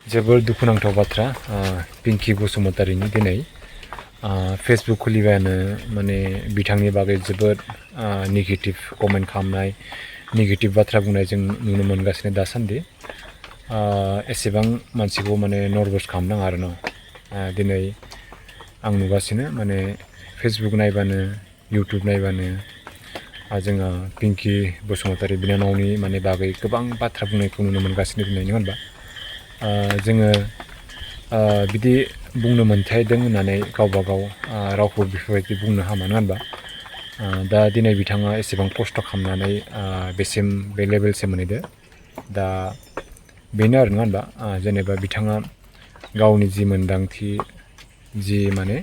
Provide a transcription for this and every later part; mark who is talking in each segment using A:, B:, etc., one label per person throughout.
A: जोबोर दुखुनांथाव बाथ्रा पिंकि बसुमतारीनि दिनै फेसबुक खुलिबानो माने बिथांनि बागै जोबोद नेगेटिभ कमेन्ट खालामनाय नेगेटिभ बाथ्रा बुंनाय जों नुनो मोनगासिनो दासान्दि एसेबां मानसिखौ माने नार्भास खालामनाङा आरो न दिनै आं नुगासिनो माने फेसबुक नायबानो इउटुब नायबानो जोङो पिंकि बसुमतारी बिनानावनि माने बागै गोबां बाथ्रा बुंनायखौ नुनो मोनगासिनो दिनै नङा होनबा जोङो बिदि बुंनो मोनथायदों होननानै गावबा गाव रावखौ बेफोरबायदि बुंनो हामा नङा होनबा दा दिनै बिथाङा एसेबां खस्थ' खालामनानै बेसिम बे लेभेलसिम मोनहैदो दा बेनो आरो नङा होनबा जेनेबा बिथाङा गावनि जि मोन्दांथि जि माने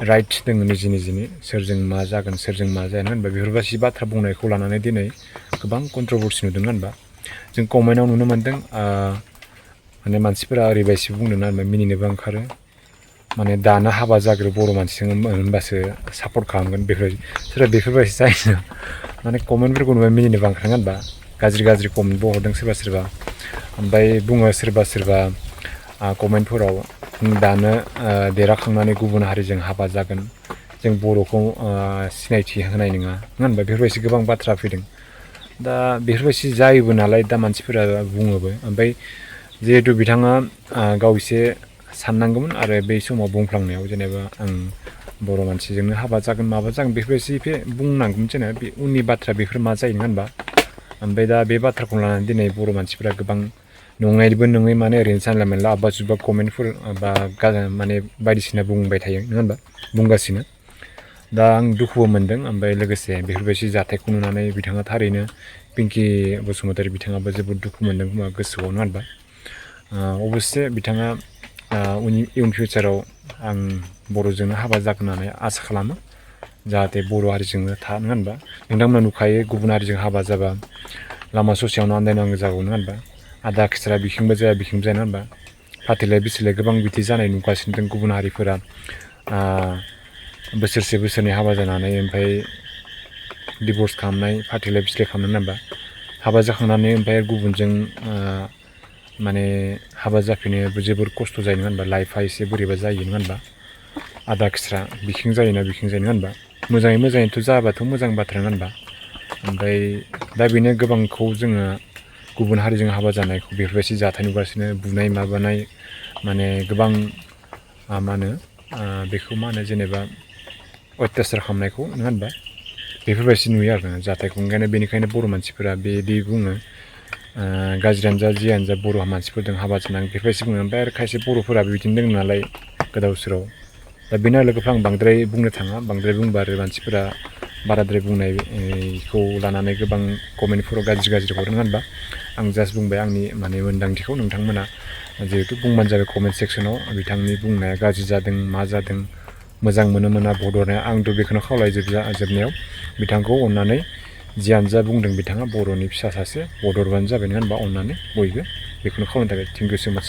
A: राइट दङ निजिनि सोरजों मा जागोन सोरजों मा जाया होनबा बेफोरबायदि बाथ्रा बुंनायखौ लानानै दिनै गोबां कन्ट्रभारसि नुदों होनबा जों कमेन्टआव नुनो मोन्दों माने मानसिफोरा ओरैबायदि बुंदों होनबा मिनिनोबो ओंखारो माने दानो हाबा जाग्रो बर' मानसिजों होनबासो सापर्ट खालामगोन सोरबा बेफोरबायदि जायो माने कमेन्टफोरखौ नुबा मिनिनोबो ओंखारो होनबा गाज्रि कमेन्टबो हरदों सोरबा ओमफ्राय बुङो सोरबा कमेन्टफोराव दानो देरहाखांनानै गुबुन हारिजों हाबा जागोन जों बर'खौ सिनायथि होनाय नङा होनबा बेफोरबायदि गोबां बाथ्रा फैदों दा बेफोरबायदि जायोबो नालाय दा मानसिफोरा बुङोबो ओमफ्राय जिहेतु बिथाङा गाव एसे साननांगौमोन आरो बै समाव बुंफ्लांनायाव जेनेबा आं बर' मानसिजोंनो हाबा जागोन माबा जागोन बेफोरबायदि बुंनांगौमोन जेनेबा बे उननि बाथ्रा बेफोर मा जायो नङा होनबा ओमफ्राय दा बे बाथ्राखौ लानानै दिनै बर' मानसिफोरा गोबां नङैबो नङै माने ओरैनो जानला मोनला आब्बा जुब्बा कमेन्टफोर बा माने बायदिसिना बुंबाय थायो नङा होनबा बुंगासिनो दा आं दुखुबो मोनदों ओमफ्राय लोगोसे बेफोरबायदि जाथायखौ नुनानै बिथाङा थारैनो पिंकि बसुमतारी बिथाङाबो जोबोद दुखु मोनदों खोमा गोसोआव नङा होनबा अबयसे बिथाङा इयुन फिउचाराव आं बर'जोंनो हाबा जागोन होननानै आसा खालामो जाहाथे बर' हारिजोंनो था नङा होनबा नोंथांमोना नुखायो गुबुन हारिजों हाबा जाबा लामा ससेयावनो आन्दायनांगौ जागौ नङा होनबा आदा खिस्रा बिथिंबो जाया बिथिंबो जाया नङा होनबा फाथैलाय बिसिलाय गोबां बिदि जानाय नुगासिनो दं गुबुन हारिफोरा बोसोरनै हाबा जानानै ओमफ्राय डिभर्स खालामनाय फाथैलाय बिसिलाय खालामनाय नङा होनबा हाबा जाखांनानै ओमफ्राय गुबुनजों माने हाबा जाफिननायाबो जोबोर खस्थ' जायो नङा होनबा लाइफआ एसे बोरैबा जायो नङा होनबा आदा खिस्रा बिथिं जायोना बिथिं जायो नङा होनबा मोजाङैथ' जाबाथ' मोजां बाथ्रा नङा होनबा ओमफ्राय दा बेनो गोबांखौ जोङो गुबुन हारिजों हाबा जानायखौ बेफोरबायदि जाथाय नुगासिनो बुनाय माबानाय माने गोबां मा होनो बेखौ मा होनो जेनेबा अयथासार खालामनायखौ नङा होनबा बेफोरबायदि नुयो आरो जाथायखौ बेनिखायनो बर' मानसिफोरा बिदि बुङो गाज्रियानो जा जियानो जा बर' मानसिफोरजों हाबा जानांगौ बेफोरबायदि बुङो ओमफ्राय आरो खायसे बर'फोराबो बिदिनो दङ नालाय गोदाव सोराव दा बेनो लोगोफोर आं बांद्राय बुंनो थाङा बांद्राय बुंबा आरो मानसिफोरा बाराद्राय बुंनायखौ लानानै गोबां कमेन्टफोराव गाज्रि हरो नङा होनबा आं जास्ट बुंबाय आंनि माने मोन्दांथिखौ नोंथांमोना जिहेथु बुंबानो जाबाय कमेन्ट सेक्सनाव बिथांनि बुंनाया गाज्रि जादों मा जादों मोजां मोना भट हरनाया आंथ' बेखौनो खावलायजोबनायाव बिथांखौ अननानै जियानो जा बुंदों बिथाङा बर'नि फिसा सासे भट हरबानो जाबाय नङा होनबा अननानै बयबो बेखौनो खावलायनो थाखाय थेंक इउ सो माच